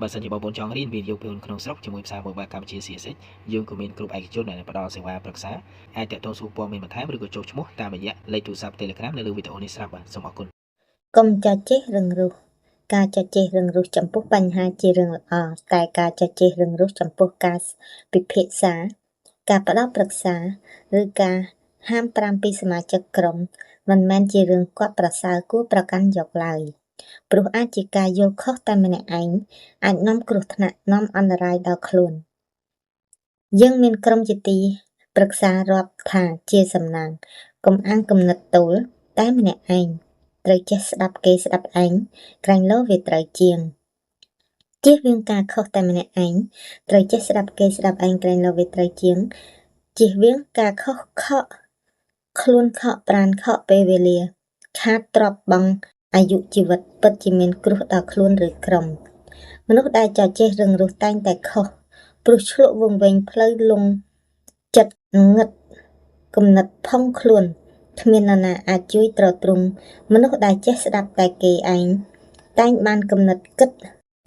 បើសិនជាបងប្អូនចង់រៀនវិនិយោគក្នុងស្រុកជាមួយផ្សារ Mobile កម្ពុជា CSX យើងក៏មានក្រុមឯកជនដែលផ្ដល់សេវាប្រឹក្សាអាចតាក់ទងសួរព័ត៌មានបន្ថែមឬក៏ចុះឈ្មោះតាមរយៈលេខទូរស័ព្ទ Telegram នៅលើវីដេអូនេះស្រាប់បាទសូមអរគុណ កុំចចេសរឹងរូសការចចេសរឹងរូសចំពោះបញ្ហាជារឿងល្អតែការចចេសរឹងរូសចំពោះការពិភាក្សាការផ្ដល់ប្រឹក្សាឬការហាមប្រាមពីសមាជិកក្រុមមិនមែនជារឿងគាប់ប្រសើរគួរប្រកាន់យកឡើយព្រោះអាចជាការយល់ខុសតែម្នាក់ឯងអាចនាំគ្រោះថ្នាក់នាំអន្តរាយដល់ខ្លួនយើងមានក្រុមជាទីប្រឹក្សារាប់ថាជាសំណាងកុំអាងគំនិតទោលតែម្នាក់ឯងត្រូវចេះស្ដាប់គេស្ដាប់ឯងក្រែងលោវាត្រូវជាងជៀសវាងការខុសតែម្នាក់ឯងត្រូវចេះស្ដាប់គេស្ដាប់ឯងក្រែងលោវាត្រូវជាងជៀសវាងការខុសខកខ្លួនខកប្រានខកពេលវេលាខាតទ្រព្យបង់អាយុជីវិតពិតជាមានគ្រោះដល់ខ្លួនឬក្រុមមនុស្សដែលចចេសរឹងរូសតែងតែខុសព្រោះឆ្លក់វង្វេងផ្លូវលងចិត្តងឹតគំនិតផុងខ្លួនគ្មាននរណាអាចជួយទ្រទ្រង់មនុស្សដែលចេះស្ដាប់តែគេឯងតែងបានគំនិតគិត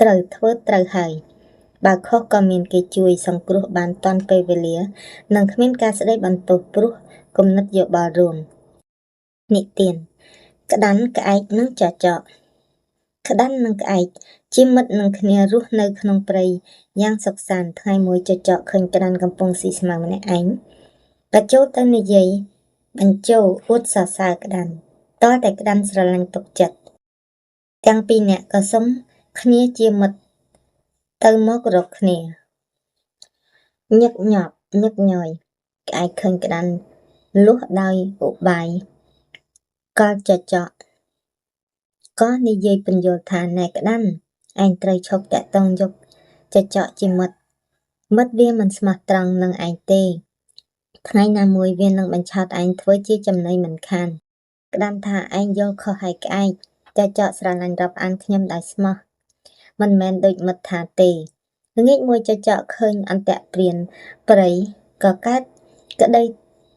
ត្រូវធ្វើត្រូវហើយបើខុសក៏មានគេជួយសង្គ្រោះបានទាន់ពេលវេលានិងគ្មានការស្ដីបន្ទោសព្រោះគំនិតយោបល់រួមនិទានក្តាន់ក្អែកនិងចចកក្តាន់និងក្អែកជាមិត្តនឹងគ្នារស់នៅក្នុងព្រៃយ៉ាងសុខសាន្តថ្ងៃមួយចចកឃើញក្តាន់កំពុងស៊ីស្មៅម្នាក់ឯងក៏ចូលទៅនិយាយបញ្ជោអួតសរសើរក្តាន់តតែក្តាន់ស្រឡាញ់ទុកចិត្តទាំងពីរនាក់ក៏សុំគ្នាជាមិត្តទៅមករកគ្នាញឹកញាប់ញឹកញយក្អែកឃើញក្តាន់លួសដោយឧបាយកលចចកក៏និយាយពន្យល់ថាណែក្តាន់ឯងត្រូវឈប់តាក់ទងយកចចកជាមិត្តមិត្តវាមិនស្មោះត្រង់នឹងឯងទេថ្ងៃណាមួយវានឹងបញ្ឆោតឯងធ្វើជាចំណីមិនខានក្តាន់ថាឯងយល់ខុសហើយក្អែកចចកស្រឡាញ់រាប់អានខ្ញុំដោយស្មោះមិនមែនដូចមិត្តថាទេល្ងាចមួយចចកឃើញអន្តៈព្រានព្រៃក៏កើតក្តី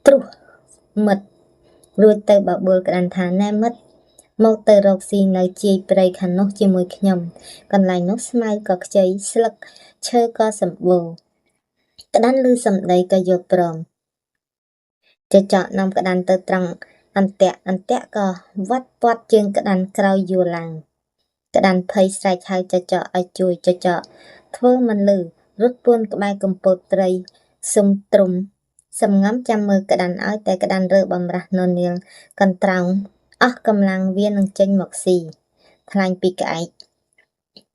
ត្រុសមិត្តរួចទៅបបួលក្តាន់ថាណែមិត្តមកទៅរកស៊ីនៅជាយព្រៃខាងនោះជាមួយខ្ញុំកន្លែងនោះស្មៅក៏ខ្ចីស្លឹកឈើក៏សម្បូរក្តាន់ឮសម្ដីក៏យល់ព្រមចចកនាំក្តាន់ទៅត្រង់អន្ទាក់អន្ទាក់ក៏វត្តពាត់ជើងក្តាន់ក្រោយយួរឡើងក្តាន់ភ័យស្រែកហៅចចកឲ្យជួយចចកធ្វើមិនឮរត់ពួនក្បែរកំពតត្រីសុំទ្រុំសំងំចាំមើលក្តាន់ឲ្យតែក្តាន់រើបំរាស់ននាលកន្ត្រោងអស់កម្លាំងវានឹងចេញមកស៊ីថ្លែងពីក្អែក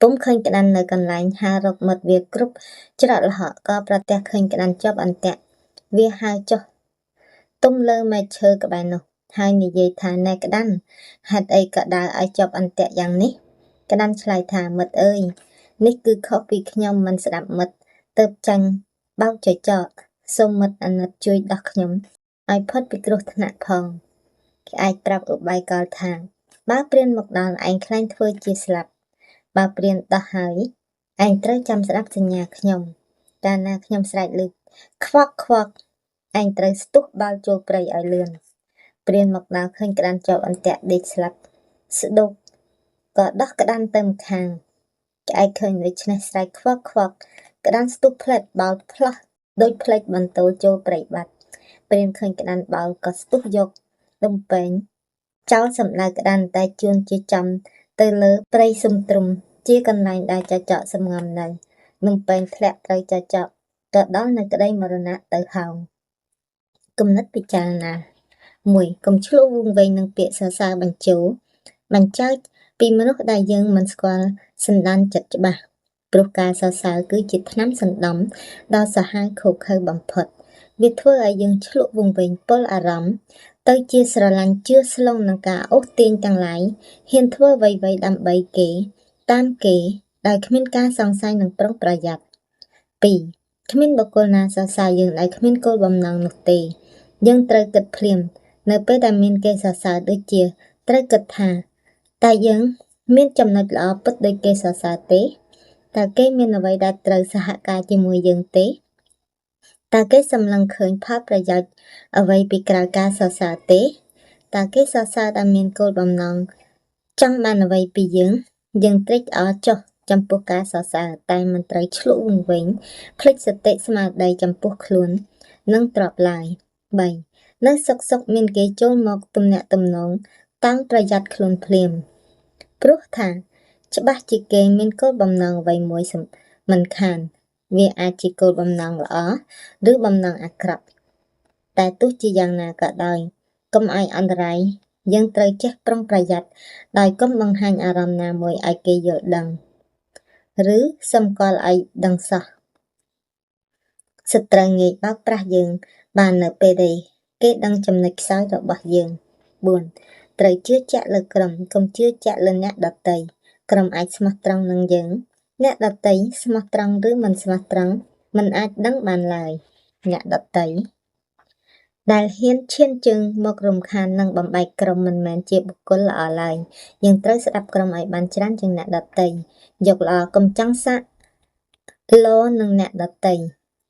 ពុំឃើញក្តាន់នៅកន្លែងហើរកមិត្តវាគ្រប់ច្រកល្ហកក៏ប្រទះឃើញក្តាន់ជាប់អន្ទាក់វាហើរចុះទុំលើមែកឈើក្បែរនោះហើយនិយាយថាណែក្តាន់ហេតុអីក៏ដើរឲ្យជាប់អន្ទាក់យ៉ាងនេះក្តាន់ឆ្លើយថាមិត្តអើយនេះគឺខុសពីខ្ញុំមិនស្ដាប់មិត្តទៅចាញ់បោកចចកសូមមិត្តអាណិតជួយដោះខ្ញុំឲ្យផុតពីគ្រោះថ្នាក់ផងក្អែកប្រាប់ឧបាយកលថាបើព្រានមកដល់ឯងក្លែងធ្វើជាស្លាប់បើព្រានដោះហើយឯងត្រូវចាំស្ដាប់សញ្ញាខ្ញុំកាលណាខ្ញុំស្រែកឮខ្វក់ខ្វក់ឯងត្រូវស្ទុះបាល់ចូលព្រៃឲ្យលឿនព្រានមកដល់ឃើញក្តាន់ជាប់អន្ទាក់ដេកស្លាប់ស្ដុកក៏ដោះក្តាន់ទៅម្ខាងក្អែកឃើញដូច្នេះស្រែកខ្វក់ខ្វក់ក្តាន់ស្ទុះផ្លែតបោលផ្លោះដូចផ្លេចបន្ទោចូលព្រៃបាត់ព្រានឃើញក្តាន់បោលក៏ស្ទុះយកដុំពេងចោលសម្ដៅក្តាន់តែជួនជាចំទៅលើព្រៃសុំទ្រុំជាកន្លែងដែលចចកសំងំនៅដុំពេងធ្លាក់ត្រូវចចកក៏ដល់នៅក្តីមរណៈទៅហោងគំនិតពិចារណា1កុំឆ្លុះវង្វេងនឹងពាក្យសរសើរបញ្ជោបញ្ចើចពីមនុស្សដែលយើងមិនស្គាល់សន្តានចិត្តច្បាស់ព្រោះការសរសើរគឺជាថ្នាំសណ្ដំដ៏សាហាវឃោរឃៅបំផុតវាធ្វើឲ្យយើងឆ្លក់វង្វេងពលអារម្មណ៍ទៅជាស្រឡាញ់ជឿស្លងនឹងការអូសទាញទាំងឡាយហ៊ានធ្វើអ្វីៗដើម្បីគេតាមគេដោយគ្មានការសង្ស័យនិងប្រុងប្រយ័ត្ន2គ្មានបុគ្គលណាសរសើរយើងដោយគ្មានគោលបំណងនោះទេយើងត្រូវគិតភ្លាមនៅពេលដែលមានគេសរសើរដូចជាត្រូវគិតថាតើយើងមានចំណុចល្អពិតដូចគេសរសើរទេតើគេមានអ្វីដែលត្រូវសហការជាមួយយើងទេតើគេសម្លឹងឃើញផលប្រយោជន៍អ្វីពីក្រោយការសរសើរទេតើគេសរសើរដែលមានគោលបំណងចង់បានអ្វីពីយើងយើងត្រេកអរចុះ ចំពោះការសរសើរតែមិនត្រូវឆ្លក់វង្វេងភ្លេចសតិស្មារតីចំពោះខ្លួននិងទ្រព្យឡើយ3នៅសុខៗមានគេចូលមកទំនាក់ទំនងតាំងប្រយ័ត្នខ្លួនភ្លាមព្រោះថាច្បាស់ជាគេមានគោលបំណងអ្វីមួយមិនខានវាអាចជាគោលបំណងល្អឬបំណងអាក្រក់តែទោះជាយ៉ាងណាក៏ដោយកុំឲ្យអន្តរាយយើងត្រូវចេះប្រុងប្រយ័ត្នដោយកុំបង្ហាញអារម្មណ៍ណាមួយឲ្យគេយល់ដឹងឬសម្គាល់ឲ្យដឹងសោះសត្រូវងាយបោកប្រាស់យើងបាននៅពេលដែលគេដឹងចំណុចខ្សោយរបស់យើង4ត្រូវជឿជាក់លើក្រុមកុំជឿជាក់លើអ្នកដទៃក្រុមអាចស្មោះត្រង់នឹងយើងអ្នកដទៃស្មោះត្រង់ឬមិនស្មោះត្រង់មិនអាចដឹងបានឡើយអ្នកដទៃដែលហ៊ានឈានជើងមករំខាននិងបំបែកក្រុមមិនមែនជាបុគ្គលល្អឡើយយើងត្រូវស្ដាប់ក្រុមឲ្យបានច្រើនជាងអ្នកដទៃយកល្អកុំចង់សាក់លោនឹងអ្នកដទៃ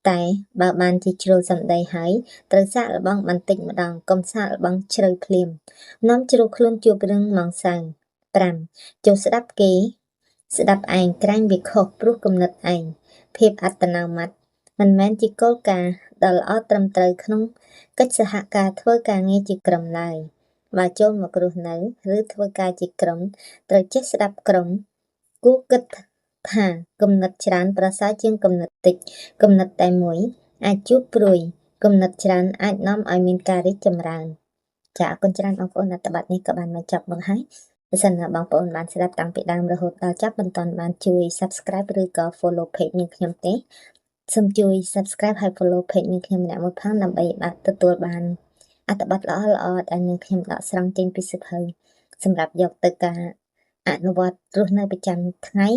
តែបើបានជាជ្រុលសម្ដីហើយត្រូវសាកល្បងបន្តិចម្ដងកុំសាកល្បងជ្រៅភ្លាមនាំជ្រុលខ្លួនជួបរឿងម៉ងសៅ5ចូលស្ដាប់គេស្ដាប់ឯងក្រែងវាខុសព្រោះគំនិតឯងភាពអត្តនោម័តមិនមែនជាគោលការណ៍ដ៏ល្អត្រឹមត្រូវក្នុងកិច្ចសហការធ្វើការងារជាក្រុមឡើយបើចូលមករស់នៅឬធ្វើការជាក្រុមត្រូវចេះស្ដាប់ក្រុមគួរគិតថាគំនិតច្រើនប្រសើរជាងគំនិតតិចគំនិតតែមួយអាចជួបព្រួយគំនិតច្រើនអាចនាំឲ្យមានការរីកចម្រើនចាអរគុណច្រើនបងប្អូនអត្ថបទនេះក៏បានមកចប់មកហើយបើសិនណាបងប្អូនបានស្ដាប់តាំងពីដើមរហូតដល់ចប់មិនទាន់បានជួយ Subscribe ឬក៏ Follow Page នេះខ្ញុំទេសូមជួយ Subscribe ហើយ Follow Page នេះខ្ញុំម្នាក់មួយផងដើម្បីបានទទួលបានអត្ថបទល្អៗដែលនឹងខ្ញុំដកស្រង់ចេញពីសៀវភៅសម្រាប់យកទៅការអនុវត្តរស់នៅប្រចាំថ្ងៃ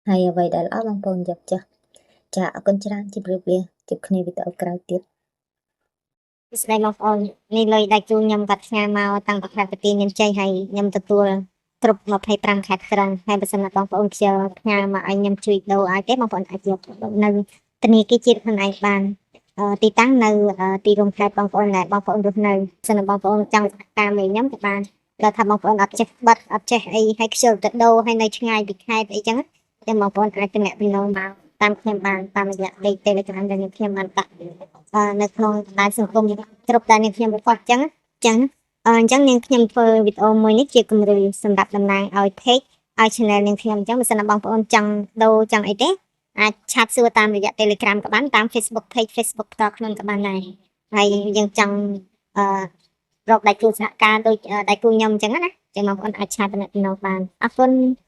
ហើយអ្វីដែលល្អបងប្អូនយកចុះចាអរគុណច្រើនជម្រាបលាជួបគ្នាវីដេអូក្រោយទៀតស្ដីបងប្អូននេះលុយដៃគូខ្ញុំគាត់ផ្ញើមកតាំងពីខេត្តបន្ទាយមានជ័យហើយខ្ញុំទទួលគ្រប់25ខេត្តក្រុងហើយបើសិនណាបងប្អូនខ្ជិលផ្ញើមកឲ្យខ្ញុំជួយដូរឲ្យទេបងប្អូនអាចយកនៅធនាគារជាតិខ្លួនឯងបានទីតាំងនៅទីរួមខេត្តបងប្អូនដែលបងប្អូនរស់នៅសិនបងប្អូនចង់តាមឯខ្ញុំក៏បានដល់ថាបងប្អូនអត់ចេះបិទអត់ចេះអីហើយខ្ជិលទៅដូរហើយនៅឆ្ងាយពីខេត្តអីចឹងតែបងប្អូនអាចទំនាក់ទំនងមកតាមខ្ញុំបានតាមរយៈលេខ Telegram ដែលខ្ញុំបានដាក់នៅក្នុងបណ្ដាញសង្គមគ្រប់ដែលខ្ញុំបង្ហោះចឹងចឹងអញ្ចឹងនាងខ្ញុំធ្វើវីដេអូមួយនេះជាគំរូសម្រាប់តំណាងឲ្យ page ឲ្យ channel នាងខ្ញុំអញ្ចឹងបើសិនណាបងប្អូនចង់ដូរចង់អីទេអាចឆាតសួរតាមរយៈ Telegram ក៏បានតាម Facebook page Facebook ផ្ទាល់ខ្លួនក៏បានដែរហើយយើងចង់អឺរកដៃគូសហការដូចដៃគូខ្ញុំអញ្ចឹងណាចឹងបងប្អូនអាចឆាតទំនាក់ទំនងបានអរគុណ។